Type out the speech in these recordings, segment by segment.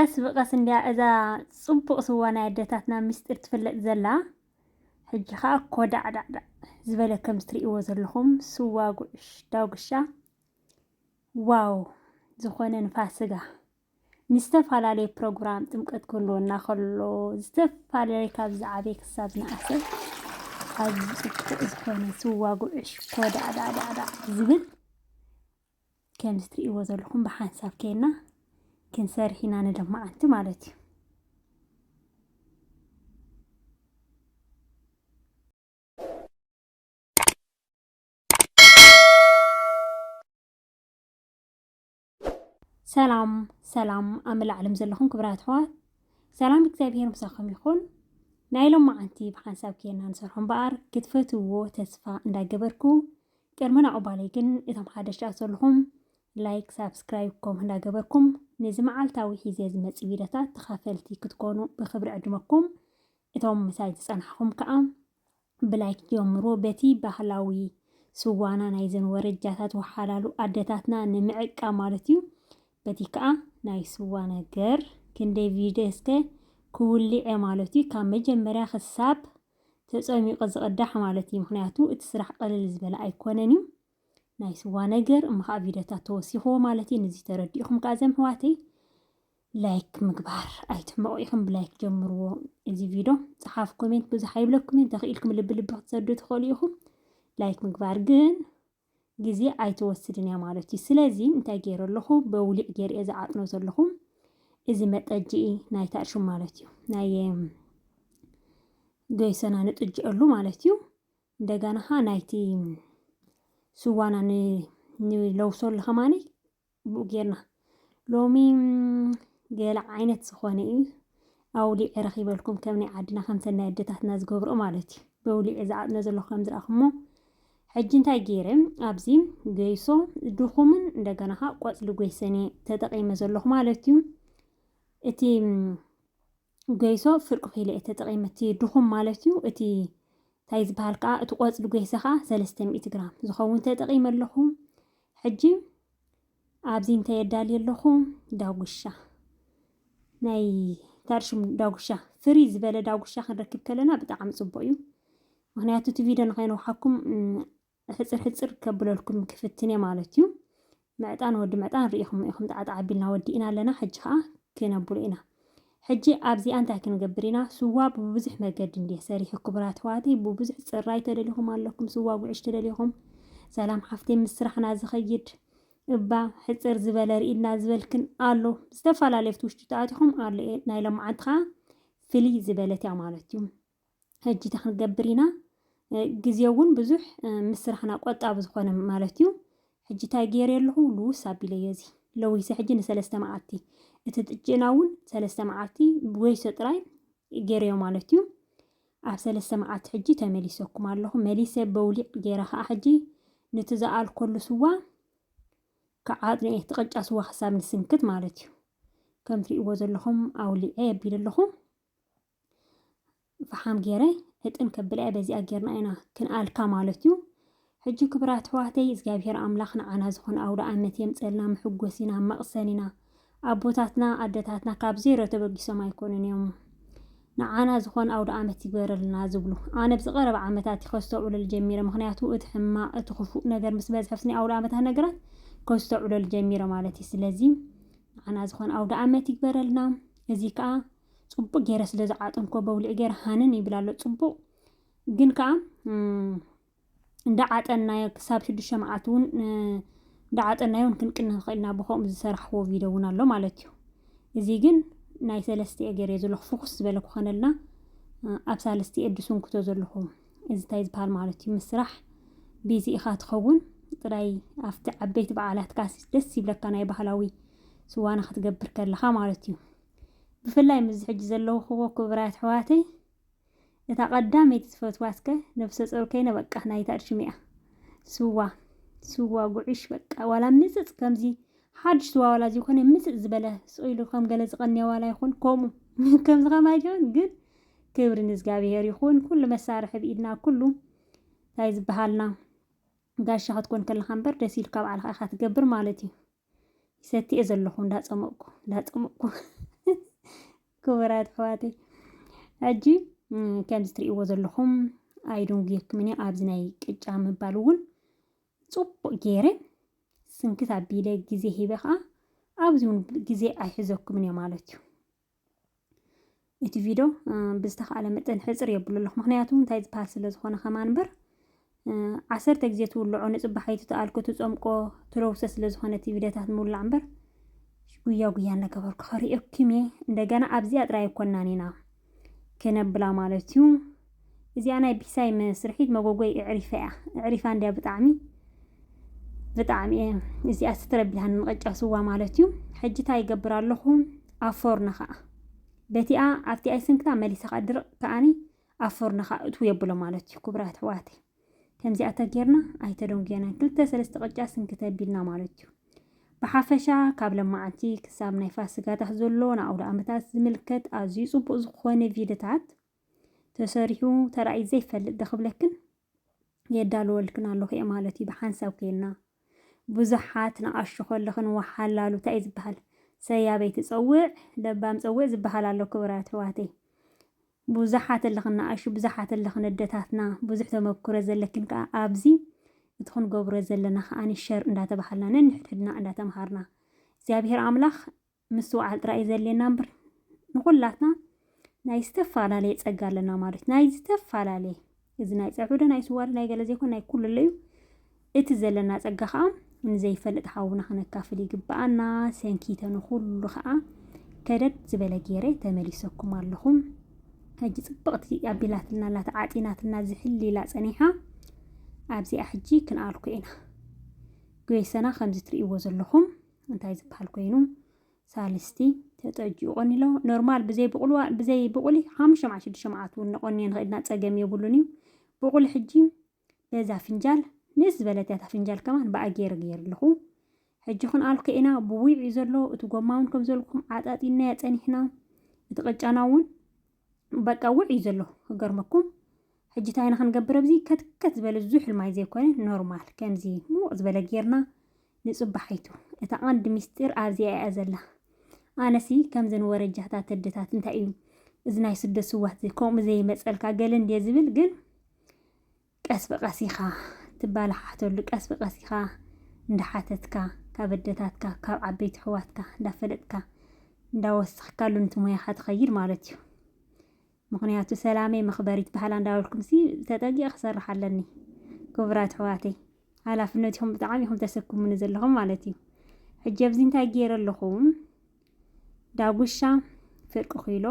ቀስ ብቐስ እንድያ እዛ ጽቡቕ ስዋ ናይ ኣደታትና ምስጢር ትፍለጥ ዘላ። ሕጂ ኸኣ ኮዳዕዳዕዳዕ ዝበለ ከም እትርእይዎ ዘለኹም ስዋ ጉዕሽ ዳጉሻ። ዋው ዝኾነ ንፋስጋ ንዝተፈላለየ ፕሮግራም ጥምቀት ክህልወና ከሎ ዝተፈላለየ ካብ ዝዓበየ ክሳብ ዝነኣሰ ኣዝዩ ጽቡቕ ዝኾነ ስዋ ጉዕሽ ኮዳዕዳዕዳዕዳዕ ዝብል ከምዚ ትርእይዎ ዘለኹም ብሓንሳብ ኬና ክንሰርሕ ኢና ንደማዓንቲ ማለት እዩ። ሰላም ሰላም ኣብ መላእ ዓለም ዘለኹም ክብራት ኣሕዋት፣ ሰላም እግዚኣብሔር ምሳኹም ይኹን። ናይ ሎማዓንቲ ብሓንሳብ ኬና ንሰርሖ እምበኣር ክትፈትውዎ ተስፋ እንዳገበርኩ፣ ቅድሚ ናቕባለይ ግን እቶም ሓደሽቲ ዘለኹም ላይክ፣ ሳብስክራይብ፣ ኮም እንዳገበርኩም ነዚ መዓልታዊ ሒዘ ዝመጽእ ቪድዮታት ተኻፈልቲ ክትኮኑ ብኽብሪ ዕድመኩም። እቶም ምሳይ ዝጸናሕኹም ከኣ ብላይክ ጀምሩ። በቲ ባህላዊ ስዋና ናይዘን ወረጃታት ወሓላሉ ኣደታትና ንምዕቃብ ማለት እዩ። በቲ ከኣ ናይ ስዋ ነገር ክንደይ ቪድዮ እስከ ክውልዕ እየ ማለት እዩ። ካብ መጀመርያ ክሳብ ተጸሚቑ ዝቕዳሕ ማለት እዩ። ምኽንያቱ እቲ ስራሕ ቀልል ዝበለ ኣይኮነን እዩ። ናይ ስዋ ነገር እሞ ከዓ ቪድዮታት ተወሲኽዎ ማለት እዩ። ነዚ ተረዲእኹም ከዓ ዘም ኣሕዋተይ ላይክ ምግባር ኣይትሕመቑ ኢኹም። ብላይክ ጀምርዎ እዚ ቪድዮ። ጸሓፍ ኮሜንት ብዙሕ ኣይብለኩምን፣ ተኽኢልኩም ልቢ ልቢ ክትሰዱ ትኽእሉ ኢኹም። ላይክ ምግባር ግን ግዜ ኣይትወስድን እያ ማለት እዩ። ስለዚ እንታይ ገይረ ኣለኹ? በውሊዕ ገይረ እየ ዝዓጥኖ ዘለኹ። እዚ መጠጅኢ ናይ ታርሹም ማለት እዩ። ናይ ገይሰና ንጥጅአሉ ማለት እዩ። እንደገና ኸዓ ናይቲ ስዋና ን-፣ ንለውሰሉ ከማኒ ብኡ ጌርና። ሎሚ ገለ ዓይነት ዝኾነ እዩ ኣውሊዐ ረኺበልኩም፣ ከም ናይ ዓድና ከም ሰናይ ኣደታትና ዝገብርኦ ማለት እዩ። በውሊዐ ዝዓጥነ ዘለኹ ከም ዝረኣኹሞ። ሕጂ እንታይ ገይረ? ኣብዚ ገይሶ ድኹምን እንደገና ኸዓ ቆጽሊ ጎይሰን እየ ተጠቒመ ዘለኹ ማለት እዩ። እቲ ገይሶ ፍርቂ ኺሎ እየ ተጠቒመ፣ እቲ ድኹም ማለት እዩ። እቲ እንታይ ዝበሃል ከኣ፣ እቲ ቆጽሊ ጎይሰ ከኣ ሰለስተ ሚእቲ ግራም ዝኸውን ተጠቒመ ኣለኹ። ሕጂ ኣብዚ እንታይ የዳሊ ኣለኹ? ዳጉሻ፣ ናይ ታርሹም ዳጉሻ፣ ፍሪ ዝበለ ዳጉሻ ክንረክብ ከለና ብጣዕሚ ጽቡቕ እዩ። ምኽንያቱ እቲ ቪድዮ ንኸይነውሓኩም፣ እም፣ ሕጽር ሕጽር ከብለልኩም ክፍትን እየ ማለት እዩ። መዕጣን ወዲ መዕጣን ርኢኹም ኢኹም፣ ጣዕጣዕ ኣቢልና ወዲእና ኣለና። ሕጂ ከኣ ክነብሎ ኢና። ሕጂ ኣብዚኣ እንታይ ክንገብር ኢና? ስዋ ብብዙሕ መገዲ እንድየ ሰሪሑ፣ ክቡራት ኣሕዋተይ፣ ብብዙሕ ጽራይ ተደሊኹም ኣለኩም፣ ስዋ ጉዕሽ ተደሊኹም። ሰላም ሓፍተይ፣ ምስ ስራሕና ዝኸይድ እባ ሕጽር ዝበለ ርኢልና ዝበልክን ኣሎ። ዝተፈላለየ ኣብቲ ውሽጢ ተኣቲኹም ኣሎ። ናይ ሎማዓንቲ ከኣ ፍልይ ዝበለት እያ ማለት እዩ። ሕጂ እንታይ ክንገብር ኢና? እ፣ ግዜ እውን ብዙሕ፣ እ፣ ምስ ስራሕና ቆጣቢ ዝኾነ ማለት እዩ። ሕጂ እንታይ ገይረ ኣለኹ? ልውስ ኣቢለዮ እዚ ለዊሰ ሕጂ ንሰለስተ መዓልቲ። እቲ ጥጅእና እውን ሰለስተ መዓልቲ ብወይሶ ጥራይ ገይረዮ ማለት እዩ። ኣብ ሰለስተ መዓልቲ ሕጂ ተመሊሰኩም ኣለኹ። መሊሰ በውሊዕ ገይረ ኸዓ ሕጂ ነቲ ዝኣልኮሉ ስዋ ክዓጥኖ እየ። እቲ ቅጫ ስዋ ክሳብ ንስንክት ማለት እዩ። ከም ትርእይዎ ዘለኹም ኣውሊዐ የቢለ ኣለኹ። ፈሓም ገይረ ህጥን ከብላ እየ። በዚኣ ጌርና ኢና ክንኣልካ ማለት እዩ። ሕጂ ክቡራት ኣሕዋተይ፣ እግዚኣብሔር ኣምላኽ ንዓና ዝኾነ ኣውደ ኣመት የምፀልና። መሕጎሲና፣ መቕሰኒና። ኣቦታትና ኣደታትና ካብ ዜሮ ተበጊሶም ኣይኮኑን እዮም። ንዓና ዝኾነ ኣውደ ኣመት ይግበረልና ዝብሉ። ኣነ ኣብዚ ቀረባ ዓመታት እዩ ከስተውዕለሉ ጀሚረ። ምኽንያቱ እቲ ሕማቕ፣ እቲ ክፉእ ነገር ምስ በዝሐ፣ ናይ ኣውደ ኣመታት ነገራት ከስተውዕለሉ ጀሚረ ማለት እዩ። ስለዚ ንዓና ዝኾነ ኣውደ ኣመት ይግበረልና። እዚ ከኣ ጽቡቕ ገይረ ስለ ዝዓጠንኮ በውሊዕ ገይረ ሃንን ይብል ኣሎ። ጽቡቕ ግን ከኣ፣ እም፣ እንዳዓጠናዮ ክሳብ ሽዱሽተ መዓልቲ እውን፣ እ፣ እንዳዓጠናዮ እውን ክንቅንህ ንኽእል ኢና። ብኸምኡ ዝሰራሕዎ ቪድዮ እውን ኣሎ ማለት እዩ። እዚ ግን ናይ ሰለስተ እየ ገይረ ዘለኹ፣ ፍኹስ ዝበለ ክኾነልና፣ እ፣ ኣብ ሳልስቲ እየ ድስንክቶ ዘለኹ። እዚ እንታይ ዝበሃል ማለት እዩ? ምስ ስራሕ ቢዚ ኢኻ ትኸውን፣ ጥራይ ኣብቲ ዓበይቲ በዓላት ካስ ደስ ይብለካ ናይ ባህላዊ ስዋና ክትገብር ከለኻ ማለት እዩ። ብፍላይ ምስዚ ሕጂ ዘለኹዎ ክቡራት ኣሕዋተይ፣ እታ ቀዳመይቲ ዝፈትዋ እስከ ነብሰ ጾር ከይነ በቃ ናይታ እድሽሚኣ ስዋ፣ ስዋ ጉዕሽ በቃ ዋላ ምጽጽ ከምዚ ሓድሽ ስዋ ዋላ ዘይኮነ ምጽጽ ዝበለ ስቕ ኢሉ ከም ገለ ዝቐንየ ዋላ ይኹን ከምኡ ከምዚ ከማይ ይኹን ግን ክብሪ ንእግዚኣብሔር ይኹን። ኩሉ መሳርሒ ብኢድና ኩሉ እንታይ ዝበሃልና ጋሻ ክትኮን ከለኻ እምበር ደስ ኢልካ ባዕልኻ ኢኻ ትገብር ማለት እዩ። ይሰቲ እየ ዘለኹ እንዳጸመቕኩ፣ እንዳጸመቕኩ። ክቡራት ኣሕዋተይ፣ ሕጂ ከምዚ ትርእይዎ ዘለኹም ኣይደንጉየኩምን እየ። ኣብዚ ናይ ቅጫ ምባል እውን ፅቡቕ ገይረ ስንክት ኣቢለ ግዜ ሂበ ከዓ ኣብዚ እውን ግዜ ኣይሕዘኩምን እየ ማለት እዩ። እቲ ቪድዮ ብዝተኻእለ መጠን ሕፅር የብሉ ኣለኹ፣ ምክንያቱ እንታይ ዝበሃል ስለ ዝኾነ ከማን እምበር ዓሰርተ ግዜ ትውልዖ ንፅባሓይቲ ትኣልኮ ትፀምቆ ትለውሰ ስለ ዝኾነ እቲ ቪድዮታት ምውላዕ እምበር ጉያ ጉያ እናገበርኩ ከርእየኩም እየ። እንደገና ኣብዚኣ ጥራይ ኣይኮናን ኢና ክነብላ ማለት እዩ። እዚኣ ናይ ቢሳይ መስርሒት መጎጎይ እዕሪፋ እያ። እዕሪፋ እንዲያ ብጣዕሚ ብጣዕሚ እየ። እዚኣ ስትረቢሃን ንቕጫ ስዋ ማለት እዩ። ሕጂ እንታይ ይገብር ኣለኹ? ኣፎርና ኸዓ በቲኣ ኣብቲ ኣይስንክታ መሊሳ ኸዓ ድርቕ ከዓኒ ኣፎርና ኸዓ እትው የብሎ ማለት እዩ። ክቡራት ኣሕዋተይ ከምዚኣ ተጌርና ኣይተደንጉየናን። ክልተ ሰለስተ ቅጫ ስንክት ኣቢልና ማለት እዩ። ብሓፈሻ ካብ ለማዓንቲ ክሳብ ናይ ፋስጋታት ዘሎ ንኣውደ ዓመታት ዝምልከት ኣዝዩ ጽቡቕ ዝኾነ ቪድዮታት ተሰሪሑ ተራእዩ ዘይፈልጥ ዶ ክብለክን የዳልወልክን ኣለኹ እየ ማለት እዩ። ብሓንሳብ ኮይንና ብዙሓት ንኣሹ ከለኽን ወሓላሉ እንታይ እዩ ዝበሃል? ሰያበይ ትጸውዕ ለባም ጸውዕ ዝበሃል ኣሎ። ክቡራት ኣሕዋተይ ብዙሓት ኣለኽን ንኣሹ ብዙሓት ኣለኽን ኣደታትና ብዙሕ ተመክሮ ዘለክን ከዓ ኣብዚ እቲ ክንገብሮ ዘለና ከዓ ሸር እንዳተባሃልና ነንሕድሕድና እንዳተምሃርና እግዚኣብሔር ኣምላኽ ምስትውዓል ጥራይ እዩ ዘድልየና እምበር ንኹላትና ናይ ዝተፈላለየ ጸጋ ኣለና ማለት እዩ። ናይ ዝተፈላለየ እዚ ናይ ጸብሒ ዶ ናይ ስዋ ዶ ናይ ገለ ዘይኮን ናይ ኩሉ ኣሎ እዩ። እቲ ዘለና ጸጋ ከዓ ንዘይፈልጥ ሓውና ክነካፍል ይግብኣና። ሰንኪተ ንኹሉ ከዓ ከደድ ዝበለ ገይረ ተመሊሰኩም ኣለኹ። ሕጂ ጽብቕቲ ኣቢላትልና ኣላ ተዓጢናትና ዝሕል ኢላ ጸኒሓ ኣብዚኣ ሕጂ ክንኣልኮ ኢና። ጎይሰና ከምዚ ትርእይዎ ዘለኹም እንታይ ዝበሃል ኮይኑ ሳልስቲ ተጠጅኡ ቆኒሎ ኖርማል ብዘይ ብቁልዋ ብዘይ ብቁሊ ሓሙሽተ መዓት ሽዱሽተ መዓት እውን ንቆንዮ ንኽእልና ጸገም የብሉን እዩ። ብቁሊ ሕጂ በዛ ፍንጃል ንእስ ዝበለት እያ እታ ፍንጃል ከማን ብኣ ገይረ ገይረ ኣለኹ። ሕጂ ክንኣልኮ ኢና ብዊዕ እዩ ዘሎ እቲ ጎማ እውን ከም ዘልኩም ዓጣጢናዮ ጸኒሕና እቲ ቅጫና እውን በቃ ውዕ እዩ ዘሎ ክገርመኩም። ሕጂ እንታይ ኢና ክንገብር ኣብዚ ከትከት ዝበለ ዝሑል ማይ ዘይኮነ ኖርማል ከምዚ ሙቕ ዝበለ ጌርና ንጽባሓይቱ። እታ ቀንዲ ሚስጢር ኣብዚኣ እያ ዘላ። ኣነሲ ከምዘን ወረጃታት ኣደታት እንታይ እዩ እዚ ናይ ስደት ስዋት እዚ ከምኡ ዘይመጸልካ ገለ እንድየ ዝብል ግን ቀስ ብቐስ ኢኻ ትባላሓተሉ ቀስ ብቐስ ኢኻ እንዳሓተትካ ካብ ኣደታትካ ካብ ዓበይቲ ኣሕዋትካ እንዳፈለጥካ እንዳወሰኽካሉ ነቲ ሞያኻ ትኸይድ ማለት እዩ። ምኽንያቱ ሰላመይ መኽበሪት ባህላ እንዳበልኩምሲ ተጠንቂቐ ክሰርሕ ኣለኒ። ክቡራት ኣሕዋተይ ሓላፍነት ኢኹም ብጣዕሚ ኢኹም ተሰክሙኒ ዘለኹም ማለት እዩ። ሕጂ ኣብዚ እንታይ ገይረ ኣለኹ? ዳጉሻ ፍርቂ ኪሎ፣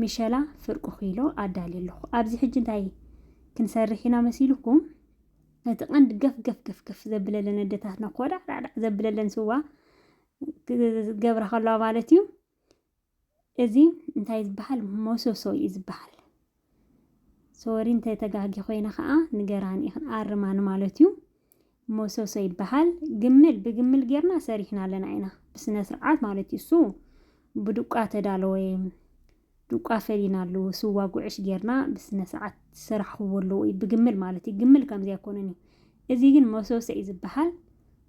ምሸላ ፍርቂ ኪሎ ኣዳልየ ኣለኹ። ኣብዚ ሕጂ እንታይ ክንሰርሕ ኢና መሲልኩም? እቲ ቀንዲ ገፍ ገፍ ገፍ ገፍ ዘብለለን ኣደታትና ኮዳዕዳዕዳዕ ዘብለለን ስዋ ክገብራ ከለዋ ማለት እዩ። እዚ እንታይ ዝበሃል? ሞሶሶ እዩ ዝበሃል። ሶሪ እንተ ተጋጊ ኮይነ ከዓ ንገራኒ ኢኽን ኣርማኒ ማለት እዩ። ሞሶሶ ይበሃል። ግምል ብግምል ጌርና ሰሪሕና ኣለና ኢና ብስነ ስርዓት ማለት እዩ። እሱ ብዱቃ ተዳለወ ዱቃ ፈሊናሉ ስዋ ጉዕሽ ጌርና ብስነ ስርዓት ዝሰራሕኽዎ ኣለዎ እዩ ብግምል ማለት እዩ። ግምል ከምዚ ኣይኮነን እዩ። እዚ ግን መሶሰ እዩ ዝበሃል።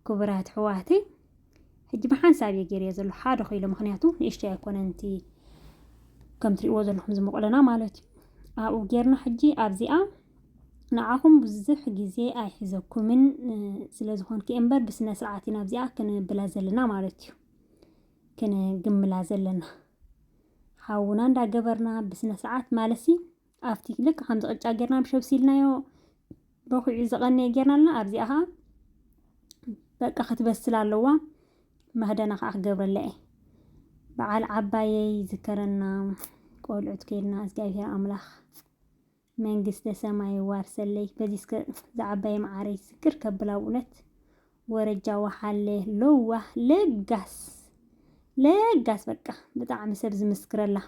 ክቡራት ኣሕዋተይ ሕጂ ብሓንሳብ እየ ገይረዮ ዘሎ ሓደ ኪሎ ምክንያቱ ንእሽተይ ኣይኮነን እቲ ከም ትሪእዎ ዘለኹም ዝመቆለና ማለት እዩ። ኣብኡ ጌርና ሕጂ ኣብዚኣ ንዓኹም ብዙሕ ግዜ ኣይሕዘኩምን ስለ ዝኾንኩ እየ እምበር ብስነ ስርዓት ኢና ኣብዚኣ ክንብላ ዘለና ማለት እዩ። ክንግምላ ዘለና ሓውና እንዳገበርና ብስነ ስርዓት ማለትሲ ኣብቲ ልክ ከምዚ ቅጫ ጌርና ምሸብሲልናዮ በኩዒ ዝቐነየ ጌርና ኣለና ኣብዚኣ ከዓ በቃ ክትበስል ኣለዋ። መኽደና ከዓ ክገብረላ እየ። በዓል ዓባየይ ዝከረና ቆልዑት ከይድና እግዚኣብሔር ኣምላኽ መንግስተ ሰማይ ዋርሰለይ። በዚ እስከ ዝዓባየ መዓረይ ዝክር ከብላ ብእውነት ወረጃ ወሓለ ለዋህ ለጋስ ለጋስ በቃ ብጣዕሚ ሰብ ዝምስክረላ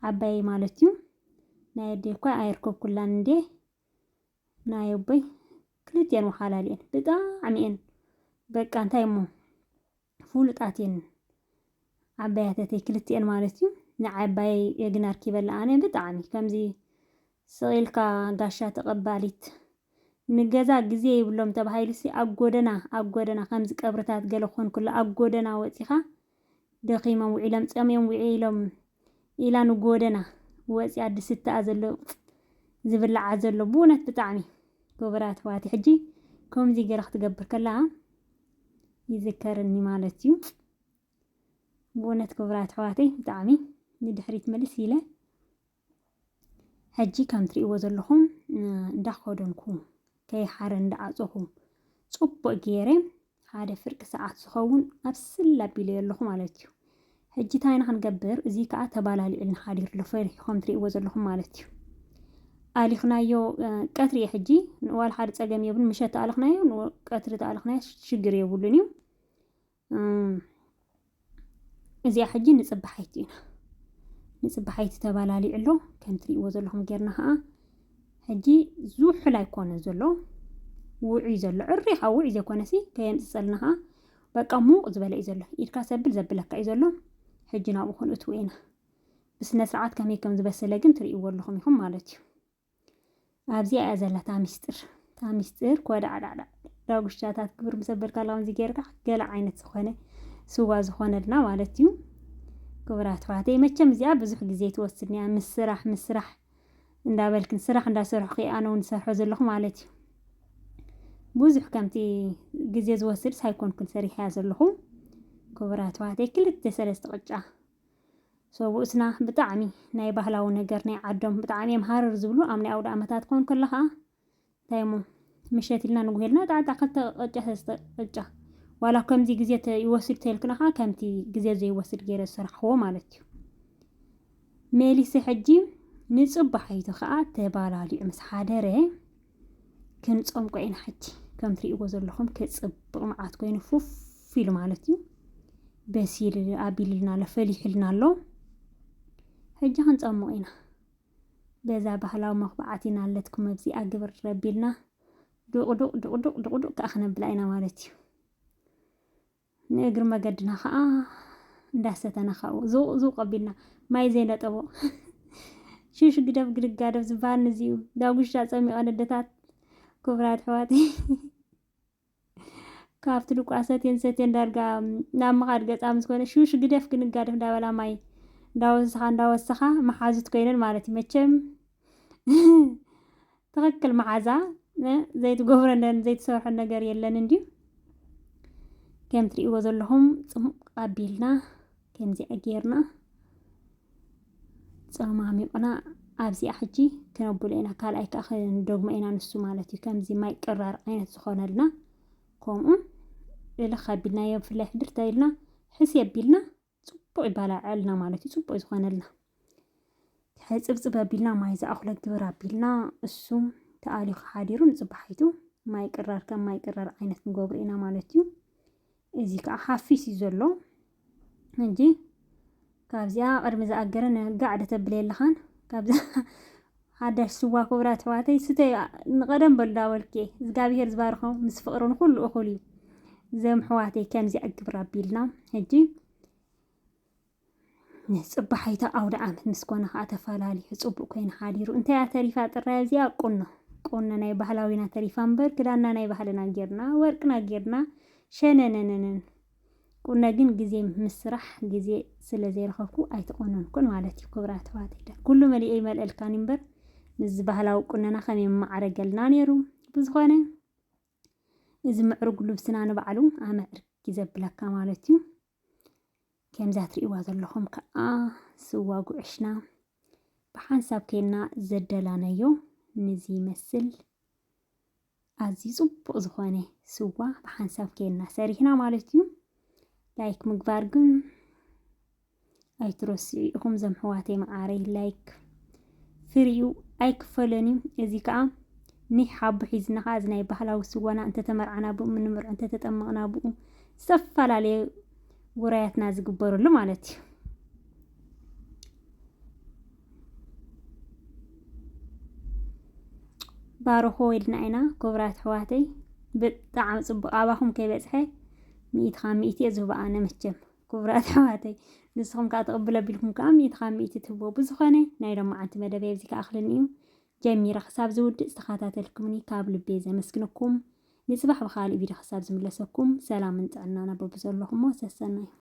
ዓባየይ ማለት እዩ። ናይ ኣደይ እኳ ኣይርከብኩላን እንዴ ናይ ኣቦይ ክልቲኤን ወሓላል እየን ብጣዕሚ እየን በቃ እንታይ እሞ ፍሉጣት እየን ዓባያተተይ ክልቲኤን ማለት እዩ። ንዓባየይ እየ ግን ኣርኪበላ ኣነ ብጣዕሚ ከምዚ ስቕ ኢልካ ጋሻ ተቐባሊት ንገዛ ግዜ ይብሎም ተባሂሉሲ ኣብ ጎደና ኣብ ጎደና ከምዚ ቀብርታት ገለ ክኾን ከሎ ኣብ ጎደና ወፂኻ ደኺሞም ውዒሎም፣ ጸምዮም ውዒሎም፣ ኢላ ንጎደና ወፂኣ ድስትኣ ዘሎ፣ ዝብላዓ ዘሎ። ብእውነት ብጣዕሚ ክቡራት ኣሕዋተይ፣ ሕጂ ከምዚ ገይራ ክትገብር ከላ ይዝከረኒ ማለት እዩ። ብእውነት ክቡራት ኣሕዋተይ፣ ብጣዕሚ ንድሕሪት ምልስ ኢለ፣ ሕጂ ከም ትርእይዎ ዘለኹም እንዳኸደንኩ፣ ከይሓረ እንዳዓፀኹ፣ ፅቡቅ ገይረ ሓደ ፍርቂ ሰዓት ዝኸውን ኣብስል ኣቢለዮ ኣለኹ ማለት እዩ። ሕጂ እንታይ ኢና ክንገብር? እዚ ከዓ ተባላሊዑልና ሓዲሩ ኣሎ፣ ፈሪሑ፣ ከም ትርእይዎ ዘለኹም ማለት እዩ። ኣሊኽናዮ፣ እ፣ ቀትሪ እየ ሕጂ፣ ዋላ ሓደ ጸገም የብሉን። ምሸት ተኣለኽናዮ፣ ን-፣ ቀትሪ ተኣለኽናዮ ሽግር የብሉን እዩ። እም፣ እዚኣ ሕጂ ንጽባሓይቲ ኢና። ንጽባሓይቲ ተባላሊዑ ኣሎ። ከም ትርእይዎ ዘለኹም ጌርና ኸኣ፣ ሕጂ ዝውሕል ኣይኮነ ዘሎ፣ ውዑይ ዘሎ። ዕሪኻ ውዑይ ዘይኮነሲ፣ ከየምጽጸልና ኸኣ፣ በቃ ሙቕ ዝበለ እዩ ዘሎ። ኢድካ ሰብል ዘብለካ እዩ ዘሎ። ሕጂ ናብኡ ክንእትዎ ኢና። ብስነ ስርዓት ከመይ ከም ዝበሰለ ግን ትርእይዎ ኣለኹም ኢኹም ማለት እዩ። ኣብዚኣ እያ ዘላ እታ ሚስጥር። እታ ሚስጥር ኮዳዕዳዕዳዕ ዳጉሻታት ግብር ምስ ኣበልካ ኣለኻ፣ ከምዚ ጌርካ ገለ ዓይነት ዝኾነ ስዋ ዝኾነልና ማለት እዩ። ክቡራት ኣሕዋተይ፣ መቸም እዚኣ ብዙሕ ግዜ ትወስድን እያ። ምስ ስራሕ፣ ምስ ስራሕ እንዳበልክን፣ ስራሕ እንዳሰርሕኩ እየ ኣነ እውን ዝሰርሖ ዘለኹ ማለት እዩ። ብዙሕ ከምቲ ግዜ ዝወስድስ ኣይኮንኩን ሰሪሐያ ዘለኹ። ክቡራት ኣሕዋተይ፣ ክልተ ሰለስተ ቅጫ ሰብኡትና ብጣዕሚ ናይ ባህላዊ ነገር ናይ ዓዶም ብጣዕሚ እዮም ሃረር ዝብሉ። ኣብ ናይ ኣውደ ኣመታት ክኾን ከሎ ኸዓ እንታይ እሞ ምሸት ኢልና ንጉህ ኢልና ጣዕጣዕ ክልተ ቅጫ ሰለስተ ቅጫ፣ ዋላ ከምዚ ግዜ ተ-፣ ይወስድ ተልክና ኸዓ ከምቲ ግዜ ዘይወስድ ገይረ ዝሰራሕኽዎ ማለት እዩ። ሜሊሰ ሕጂ ንጽባሓይቱ ኸዓ ተባላሊዑ ምስ ሓደረ ክንጸምቆ ኢና ሕጂ። ከም ትርእይዎ ዘለኹም ክጽብቕ መዓት ኮይኑ ፉፍ ኢሉ ማለት እዩ። በሲል ኣቢልልና ኣሎ፣ ፈሊሕልና ኣሎ። ሕጂ ክንጸምቕ ኢና። በዛ ባህላዊ መኽብዓት ኢና ኣለትኩም ኣብዚኣ ግብር ረቢልና ዱቕ ዱቕ ዱቕ ዱቕ ዱቕ ዱቕ ከኣ ክነብላ ኢና ማለት እዩ። ንእግሪ መገድና ኸኣ እንዳሰተና ካብኡ ዙቕ ዙቕ ኣቢልና ማይ ዘይነጠቦ ሽሽ ግደፍ ግድጋደፍ ዝበሃል ንዚ እዩ። ዳጉሻ ጸሚቐን ኣደታት ክቡራት ኣሕዋተይ። ካብቲ ድቋ ሰትየን ሰትየን ዳርጋ ናብ ምኻድ ገጻ ምስ ኮነ፣ "ሹሽ ግደፍ ክንጋደፍ" እንዳበላ ማይ እንዳወሰኻ እንዳወሰኻ መሓዙት ኮይነን ማለት እዩ። መቸም ትኽክል መሓዛ፣ እ፣ ዘይትገብሮ ነ-፣ ዘይትሰርሖ ነገር የለን እንድዩ። ከም ትርእይዎ ዘለኹም ጽሙቕ ኣቢልና ከምዚኣ ጌርና ጸማሚቕና ኣብዚኣ ሕጂ ክነብሎ ኢና። ካልኣይ ከኣ ክንደግሞ ኢና ንሱ ማለት እዩ። ከምዚ ማይ ቅራር ዓይነት ዝኾነልና ከምኡ እልኽ ኣቢልናዮ ብፍላይ ሕድር ተኢልና ሕስይ ኣቢልና ጽቡቕ ይባላዐልና ማለት እዩ። ጽቡቕ እዩ ዝኾነልና። ሕጽብጽብ ኣቢልና ማይ ዝኣኽሎ ግብር ኣቢልና እሱ ተኣሊኹ ሓዲሩ ንጽባሒቱ ማይ ቅራር ከም ማይ ቅራር ዓይነት ንገብሮ ኢና ማለት እዩ። እዚ ከዓ ሓፊስ እዩ ዘሎ። ሕጂ ካብዚኣ ቅድሚ ዝኣገረ ንጋዕ ዶ ተብለ የለኻን። ካብዛ ሓዳሽ ስዋ ክቡራት ኣሕዋተይ ስተዩ ንቐደም በሉ ዳበልኩ እየ። እግዚኣብሄር ዝባርኾ ምስ ፍቕሪ ንኹሉ እኹል እዩ። ዘም ኣሕዋተይ ከምዚኣ ግብር ኣቢልና ሕጂ ንጽባሒታ ኣውደ ዓመት ምስ ኮነ ኸኣ ተፈላሊሑ ጽቡቕ ኮይኑ ሓዲሩ። እንታይ እያ ተሪፋ ጥራይ ኣብዚኣ? ቁኖ። ቁኖ ናይ ባህላዊና ተሪፋ እምበር ክዳንና ናይ ባህልና ጌርና፣ ወርቅና ጌርና፣ ሸነነነነን። ቁኖ ግን ግዜ ምስ ስራሕ ግዜ ስለ ዘይረኸብኩ ኣይተቆነንኩን ማለት እዩ። ክቡራት ኣሕዋተይ፣ ኩሉ መሊኤ ይመልአልካኒ እምበር ምስዚ ባህላዊ ቁኖና ከመይ ምማዕረገልና ነይሩ። ብዝኾነ እዚ ምዕሩግ ልብስና ንባዕሉ ኣመዕርግ እዩ ዘብለካ ማለት እዩ። ከምዛ ትርእይዋ ዘለኹም ከኣ ስዋ ጉዕሽና ብሓንሳብ ኬንና ዘደላናዮ ንዚ ይመስል። ኣዝዩ ጽቡቕ ዝኾነ ስዋ ብሓንሳብ ኬንና ሰሪሕና ማለት እዩ። ላይክ ምግባር ግን ኣይትረስዑ ኢኹም ዘም ኣሕዋተይ መዓረይ። ላይክ ፍሪኡ ኣይክፈሎን እዩ። እዚ ከኣ ኒሕ ሓቡ ሒዝና ከኣ እዚ ናይ ባህላዊ ስዋና እንተተመርዓና ብኡ፣ ንምርዖ እንተተጠመቕና ብኡ፣ ዝተፈላለየ ውራያትና ዝግበረሉ ማለት እዩ። ባርኾ ኢልና ኢና ክቡራት ኣሕዋተይ። ብጣዕሚ ጽቡቕ፣ ኣባኹም ከይበጽሐ ሚእቲ ካብ ሚእቲ እየ ዝህቦ ኣነ መቸም። ክቡራት ኣሕዋተይ፣ ንስኹም ከኣ ትቕብሉ ኣቢልኩም ከኣ ሚእቲ ካብ ሚእቲ ትህብዎ። ብዝኾነ ናይ ሎማዓንቲ መደበይ ኣብዚ ከኣ ክልኒ እዩ። ጀሚረ ክሳብ ዝውድእ ዝተኸታተልኩምኒ ካብ ልቢ እየ ዘመስግነኩም። ንጽባሕ ብኻልእ ቪድዮ ክሳብ ዝምለሰኩም ሰላምን ጥዕናን ኣብ በብዘለኹሞ ሰሰናዩ።